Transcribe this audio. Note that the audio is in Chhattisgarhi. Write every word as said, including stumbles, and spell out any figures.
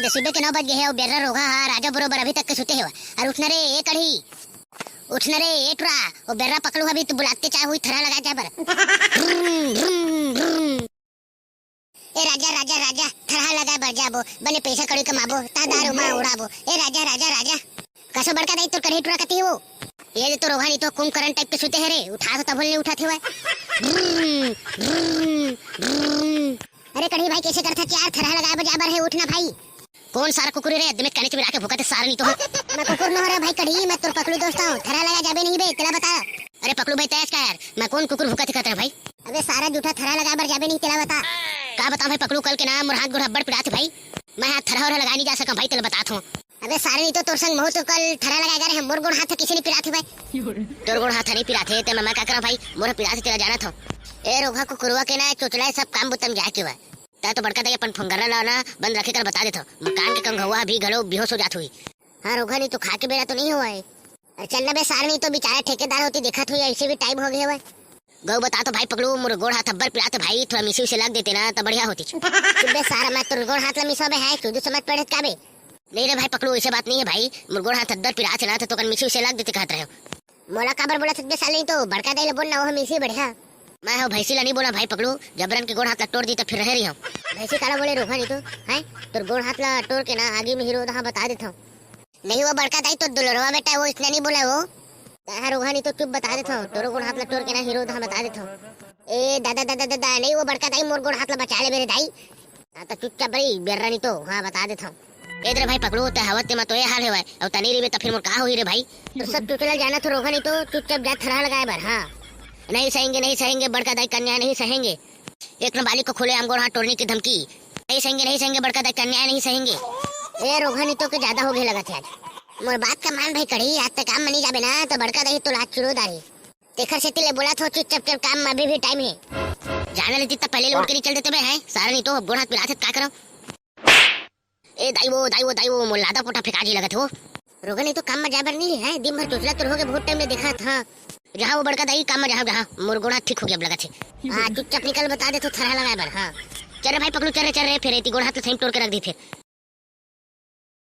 दे सुबह के नौ बज गे हे, अउ बेर्रा रोगहा ह राजा बरोबर अभी तक के सुते हेवय। अरे उठ न रे, ए कढ़ी, उठ न रे, ए टुरा, ओ बेर्रा पकलू ह अभी तो बुलात के चाय होही थरहा लगा जाय बर। भ्रूम, भ्रूम, भ्रूम। ए राजा, राजा, राजा, थरहा लगाय बर जाबो, बने पइसा कौड़ी कमाबो, ता दारू मा उड़ाबो। ए राजा, राजा, राजा। कसो बड़का दाई, तोर कढ़ी टुरा कति हो? ए दे तो रोगहा नहीं तो कुंभकर्ण टाइप के सुते हे रे, उठा तो तभो ले नहीं उठा थे। भ्रूम, भ्रूम, भ्रूम। अरे कढ़ी भाई, कइसे करथा यार, थरहा लगाय बर जाय बर हे, उठ ना भाई। कोन सारा कुकुर रे, अदमी काने चुरा के भूखा थे सारा नहीं तो। मैं कुकुर न हो रे भाई कढ़ी, मैं तोर पकलू दोस्त हूँ, थरहा लगाय जाबे नहीं बे, तेला बता। अरे पकलू भाई, तैं का यार, मैं कोन कुकुर भूखा थे कहत रे भाई? अबे सारा जूठा, थरहा लगाय बर जाबे नहीं, तेला बता। का बताओ भाई पकलू, कल के ना मोर हाथ गोड़ अब्बड़ पिरात हे भाई, मैं हाथ थरहा उरहा लगाय नहीं जा सकंव भाई, तेला बतात हूँ। अबे सारे नहीं तो तोर संग महूँ तो कल थरहा लगाय गे रहेंव, मोर गोड़ हाथ कइसे नहीं पिरात हे भाई? तोर गोड़ हाथ नहीं पिरात हे, ते मैं, मैं का करंव भाई, मोर पिरात हे, तेला जानत हंव। ए रोगहा कुकुरवा के ना चोचला, सब काम बुता म जाय के बा। तैं तो बड़का दाई अपन फोंगर्रा ला ना बंद रखे कर बता देथंव, मकान के कंघवा भी घलो बेहोश हो जात होही। हाँ रोगहा नहीं तो खाय के बेरा तो नहीं होवय। अरे चल ना बे सार, नहीं तो बिचारा ठेकेदार होती देखत होही, अइसे भी टाइम हो गे हवय। गऊ बता तो भाई पकलू, मोर गोड़ हाथ अब्बड़ पिरात हे भाई, थोड़ा मिसी उसी लाग देते ना त बढ़िया होतिस। चुप बे सार, मैं तोर गोड़ हाथ ला मिसवाबे हे, चुदू समझ पड़े का बे? नहीं रे भाई पकलू, अइसे बात नहीं हे भाई, मोर गोड़ हाथ अब्बड़ पिरात हे ना, त तोकन मिसी उसी लाग देते कहत रहेंव। मोला काबर बोलत हस बे साले, नहीं तो बड़का दाई ला बोल ना, ओह मिसी बढ़िया। मैं हो भैंसी ला नहीं बोला भाई पकलू, जबरन के गोड़ हाथ ला टोर दी त फिर रहे रही हूँ। भैंसी काला बोले रोगहा नहीं तो, हैं? तोर गोड़ हाथ ला टोर के ना आगी में हीरो दहा बता देथंव। नहीं वो बड़का दाई तो दुलरवा बेटा, वो इसने नहीं बोला वो। कहा रोगहा नहीं तो चुप बता देथंव, तोरो गोड़ हाथ ला टोर के ना हीरो दहा बता देथंव। ए दादा दादा दादा, नहीं वो बड़का दाई मोर गोड़ हाथ ला बचा ले मेरे दाई। हाँ तो चुपचाप बई बेर्रा नहीं तो, हाँ बता देथंव। ए दे रे भाई पकलू, तैं हवत ते मा तो ये हाल हेवय, अउ तैं नहीं रहिबे त फिर मोर का होही रे भाई? तो सब चुचला जाना तो रोगहा नहीं तो चुपचाप जा थरहा लगाय बर, हाँ। नहीं सहेंगे, नहीं सहेंगे, बड़का दाई का अन्याय नहीं सहेंगे। एक न बालिक को खुलेआम गोड़ हाथ टोरने की धमकी। नहीं सहेंगे, नहीं सहेंगे, बड़का दाई का अन्याय नहीं सहेंगे। ए रोगहा नहीं तो के ज्यादा हो गे लगत हे आज। मोर बात का मान भाई कढ़ी, आज तक काम म नहीं जाबे ना तो बड़का दाई तो लात चुरो दारी। तेखर सेती ले बोलत हंव चुपचाप चल, काम म अभी भी टाइम हे। जाना लेती त पहले ले उठ के नहीं चल देते बे, हैं? सारा नहीं तो गोड़ हाथ पिरात हे त का करंव? ए दाई वो, दाई वो, दाई वो, मोला लादा पोटा फेंका जी लगत हो। रोगहा नहीं तो काम म जाय बर नहीं हे, दिन भर चोचला तोर हो गे, बहुत टाइम ले देखत हंव। जहाँ वो बड़का दाई काम म जाहूँ, जहाँ मोर गोड़ हाथ ठीक हो गे अब लगत हे। हाँ, चुपचाप निकल, बता देथंव थरहा लगाय बर, हाँ। चल रे भाई पकलू, चल रे, चल रे, फिर एती गोड़ हाथ ला सही म टोर के रख दी फिर।